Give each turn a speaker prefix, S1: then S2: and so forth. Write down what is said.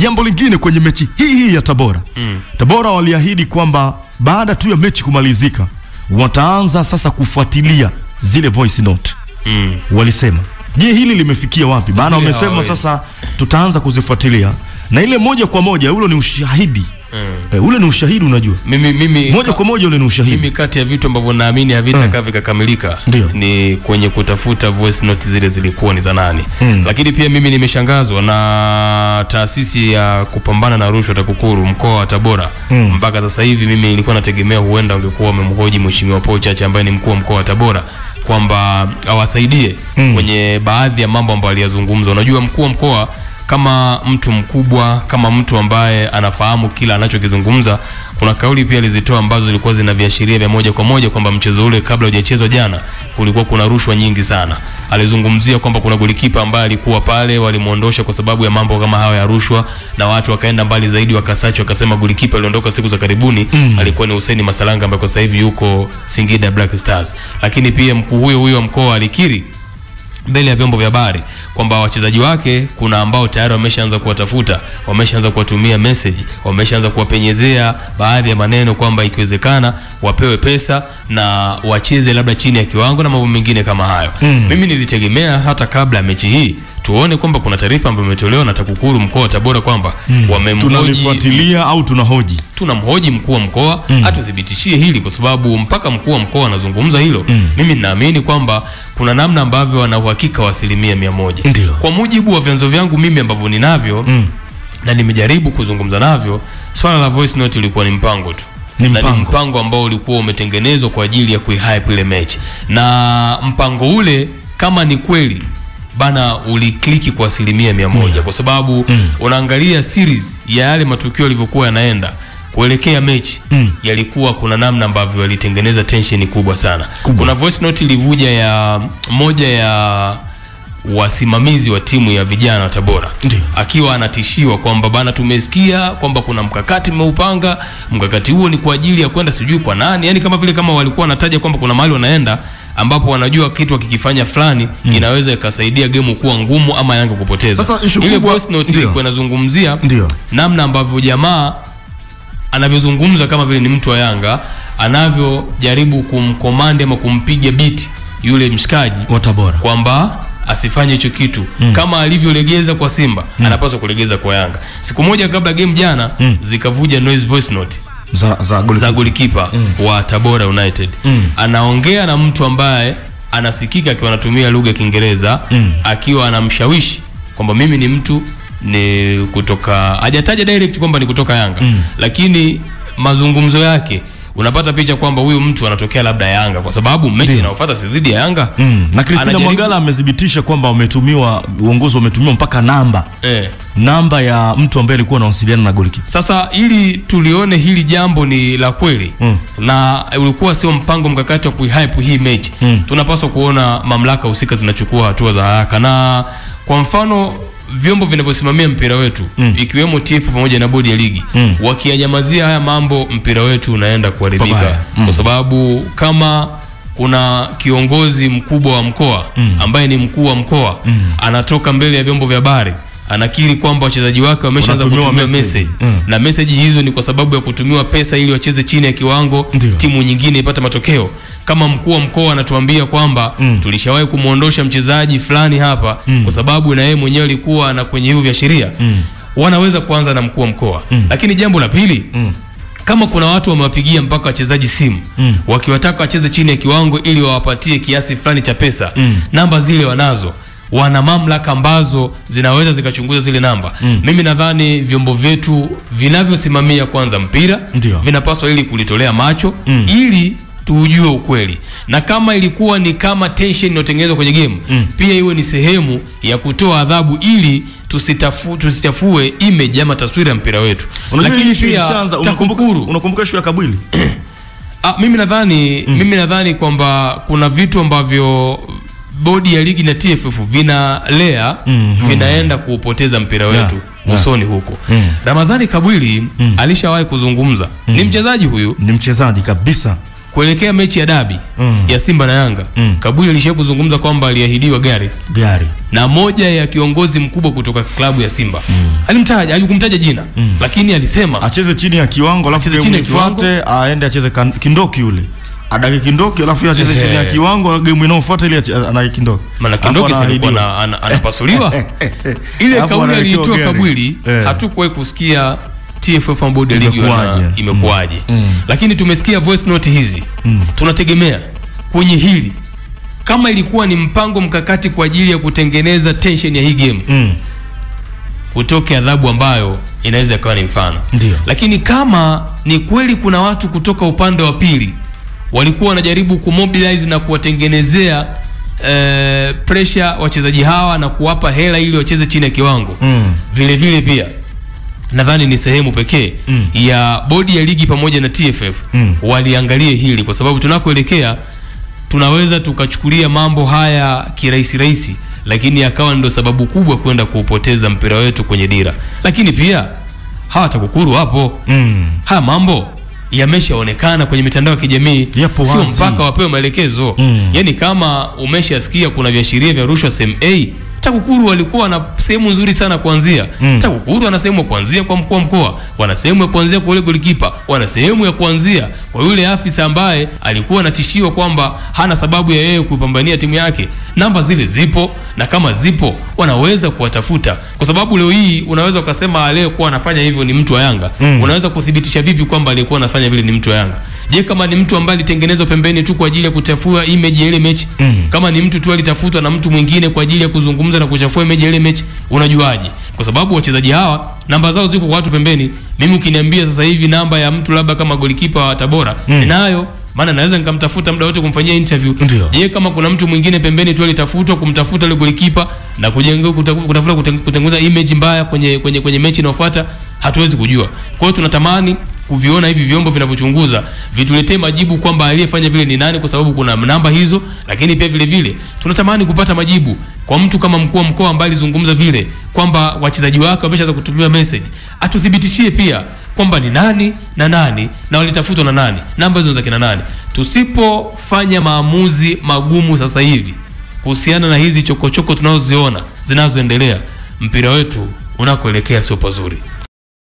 S1: Jambo lingine kwenye mechi hii ya Tabora. Tabora waliahidi kwamba baada tu ya mechi kumalizika wataanza sasa kufuatilia zile voice note. Walisema. Je, hili limefikia wapi? Maana wamesema sasa tutaanza kuzifuatilia. Na ile moja kwa moja ule ni ushahidi. Ule ni ushahidi unajua. Mimi moja kwa moja ule ni ushahidi.
S2: Mimi kati ya vitu ambavyo naamini havitakaa vikakamilika ni kwenye kutafuta voice note zile zilikuwa ni za nani. Lakini pia mimi nimeshangazwa na taasisi ya kupambana na rushwa TAKUKURU mkoa wa Tabora. Mpaka sasa hivi mimi nilikuwa nategemea huenda ungekuwa wamemhoji Mheshimiwa Paul Chacha ambaye ni mkuu wa mkoa wa Tabora kwamba awasaidie kwenye baadhi ya mambo ambayo aliyazungumza. Unajua mkuu wa mkoa kama mtu mkubwa, kama mtu ambaye anafahamu kila anachokizungumza, kuna kauli pia alizitoa ambazo zilikuwa zina viashiria vya moja kwa moja kwamba mchezo ule kabla hujachezwa jana kulikuwa kuna rushwa nyingi sana. Alizungumzia kwamba kuna golikipa ambaye alikuwa pale walimuondosha kwa sababu ya mambo kama hayo ya rushwa, na watu wakaenda mbali zaidi wakasachi wakasema golikipa aliondoka siku za karibuni alikuwa ni Hussein Masalanga ambaye kwa sasa hivi yuko Singida Black Stars. Lakini pia mkuu huyo wa mkoa alikiri mbele ya vyombo vya habari kwamba wachezaji wake kuna ambao tayari wameshaanza kuwatafuta, wameshaanza kuwatumia message, wameshaanza kuwapenyezea baadhi ya maneno kwamba ikiwezekana wapewe pesa na wacheze labda chini ya kiwango na mambo mengine kama hayo. Mimi nilitegemea hata kabla ya mechi hii tuone kwamba kuna taarifa ambayo imetolewa na TAKUKURU mkoa wa Tabora kwamba wamemhoji,
S1: tunalifuatilia au tunahoji,
S2: tunamhoji mkuu wa mkoa atuthibitishie hili, kwa sababu mpaka mkuu wa mkoa anazungumza hilo mimi ninaamini kwamba kuna namna ambavyo wana uhakika wa 100%. Kwa mujibu wa vyanzo vyangu mimi ambavyo ninavyo na nimejaribu kuzungumza navyo, swala la voice note ilikuwa ni mpango tu. Ni mpango ambao ulikuwa umetengenezwa kwa ajili ya kuihype ile mechi, na mpango ule kama ni kweli bana ulikliki kwa 100%, kwa sababu unaangalia series ya yale matukio yalivyokuwa yanaenda kuelekea mechi, yalikuwa kuna namna ambavyo yalitengeneza tension kubwa sana. Kuna voice note ilivuja ya moja ya wasimamizi wa timu ya vijana wa Tabora akiwa anatishiwa kwamba bana, tumesikia kwamba kuna mkakati mmeupanga, mkakati huo ni kwa ajili ya kwenda sijui kwa nani, yani kama vile kama walikuwa wanataja kwamba kuna mahali wanaenda ambapo wanajua kitu wakikifanya fulani inaweza ikasaidia game kuwa ngumu ama Yanga kupoteza.
S1: Sasa
S2: ile voice note ilikuwa inazungumzia namna ambavyo jamaa anavyozungumza kama vile ni mtu wa Yanga, anavyojaribu kumkomande ama kumpiga beat yule mshikaji
S1: wa Tabora
S2: kwamba asifanye hicho kitu. Kama alivyolegeza kwa Simba anapaswa kulegeza kwa Yanga. Siku moja kabla game jana zikavuja noise voice note za golikipa wa Tabora United. Anaongea na mtu ambaye anasikika akiwa anatumia lugha ya Kiingereza, akiwa anamshawishi kwamba mimi ni mtu ni kutoka, hajataja direct kwamba ni kutoka Yanga, lakini mazungumzo yake unapata picha kwamba huyu mtu anatokea labda Yanga, kwa sababu mechi inayofuata si dhidi ya Yanga.
S1: Na Christina Mwangala amethibitisha kwamba wametumiwa, uongozi wametumiwa mpaka namba namba ya mtu ambaye alikuwa anawasiliana na golikipa.
S2: Sasa ili tulione hili jambo ni la kweli na ulikuwa sio mpango mkakati wa kuihype hii mechi, tunapaswa kuona mamlaka husika zinachukua hatua za haraka. Na kwa mfano vyombo vinavyosimamia mpira wetu ikiwemo TFF pamoja na bodi ya ligi wakiyanyamazia haya mambo, mpira wetu unaenda kuharibika. Kwa sababu kama kuna kiongozi mkubwa wa mkoa ambaye ni mkuu wa mkoa anatoka mbele ya vyombo vya habari anakiri kwamba wachezaji wake wameshaanza kutumia message na message hizo ni kwa sababu ya kutumiwa pesa ili wacheze chini ya kiwango, timu nyingine ipate matokeo. Kama mkuu wa mkoa anatuambia kwamba tulishawahi kumuondosha mchezaji fulani hapa kwa sababu na yeye mwenyewe alikuwa na kwenye hivyo viashiria, wanaweza kuanza na mkuu wa mkoa. Lakini jambo la pili, kama kuna watu wamewapigia mpaka wachezaji simu wakiwataka wacheze chini ya kiwango ili wawapatie kiasi fulani cha pesa, namba zile wanazo, wana mamlaka ambazo zinaweza zikachunguza zile namba. Mimi nadhani vyombo vyetu vinavyosimamia kwanza mpira vinapaswa ili kulitolea macho ili tujue ukweli, na kama ilikuwa ni kama tension inotengenezwa kwenye game pia iwe ni sehemu ya kutoa adhabu ili tusichafue image ama taswira ya mpira wetu.
S1: Lakini pia unakumbuka issue ya Kabwili?
S2: Mimi nadhani kwamba kuna vitu ambavyo bodi ya ligi na TFF vinalea vinaenda kuupoteza mpira wetu usoni huko. Ramazani Kabwili alishawahi kuzungumza. Ni mchezaji huyu,
S1: ni mchezaji kabisa.
S2: Kuelekea mechi ya dabi ya Simba na Yanga, Kabwili alishawahi kuzungumza kwamba aliahidiwa gari. Na moja ya kiongozi mkubwa kutoka klabu ya Simba alimtaja, alikumtaja jina, lakini alisema
S1: acheze chini ya kiwango, alafu game ifuate aende acheze Kindoki yule. Adake Kindoki alafu acheze chini ya kiwango, game inayofuata ile ana Kindoki.
S2: Maana Kindoki alikuwa anapasuliwa. Ile kauli aliitoa Kabwili, hatukuwahi kusikia TFF na bodi ya ligi imekuaje. Lakini tumesikia voice note hizi. Tunategemea kwenye hili kama ilikuwa ni mpango mkakati kwa ajili ya kutengeneza tension ya hii game, kutoke adhabu ambayo inaweza ikawa ni mfano.
S1: Ndiyo.
S2: Lakini kama ni kweli kuna watu kutoka upande wa pili walikuwa wanajaribu kumobilize na kuwatengenezea pressure wachezaji hawa na kuwapa hela ili wacheze chini ya kiwango, vile vile pia nadhani ni sehemu pekee ya bodi ya ligi pamoja na TFF waliangalie hili, kwa sababu tunakoelekea tunaweza tukachukulia mambo haya kirahisi rahisi, lakini akawa ndo sababu kubwa kwenda kuupoteza mpira wetu kwenye dira. Lakini pia hawa TAKUKURU hapo, haya mambo yameshaonekana kwenye mitandao ya kijamii, sio mpaka wapewe maelekezo. Yaani kama umeshasikia kuna viashiria vya rushwa sehemu A, TAKUKURU walikuwa na sehemu nzuri sana kuanzia. TAKUKURU wana sehemu ya kuanzia kwa mkuu wa mkoa, wana sehemu ya kuanzia kwa yule golikipa, wana sehemu ya kuanzia kwa yule afisa ambaye alikuwa anatishiwa kwamba hana sababu ya yeye kupambania timu yake. Namba zile zipo, na kama zipo wanaweza kuwatafuta, kwa sababu leo hii unaweza ukasema aliyekuwa anafanya hivyo ni mtu wa Yanga. Unaweza kuthibitisha vipi kwamba aliyekuwa anafanya vile ni mtu wa Yanga? Je, kama ni mtu ambaye alitengenezwa pembeni tu kwa ajili ya kuchafua image ya ile mechi, kama ni mtu tu alitafutwa na mtu mwingine kwa ajili ya kuzungumza na kuchafua image ya ile mechi, unajuaje? Kwa sababu wachezaji hawa namba zao ziko kwa watu pembeni. Mimi ukiniambia sasa hivi namba ya mtu labda kama golikipa wa Tabora, ninayo, maana naweza nikamtafuta muda wote kumfanyia interview. Je, kama kuna mtu mwingine pembeni tu alitafutwa kumtafuta yule golikipa na kujenga kutafuta kutengeneza image mbaya kwenye mechi inayofuata, hatuwezi kujua. Kwa hiyo tunatamani kuviona hivi vyombo vinavyochunguza vituletee majibu kwamba aliyefanya vile ni nani, kwa sababu kuna namba hizo. Lakini pia vile vile tunatamani kupata majibu kwa mtu kama mkuu wa mkoa ambaye alizungumza vile kwamba wachezaji wake wameshaanza kutumia message, atuthibitishie pia kwamba ni nani na nani na walitafutwa na nani, namba hizo za kina nani. Tusipofanya maamuzi magumu sasa hivi kuhusiana na hizi chokochoko tunazoziona zinazoendelea, mpira wetu unakoelekea sio pazuri.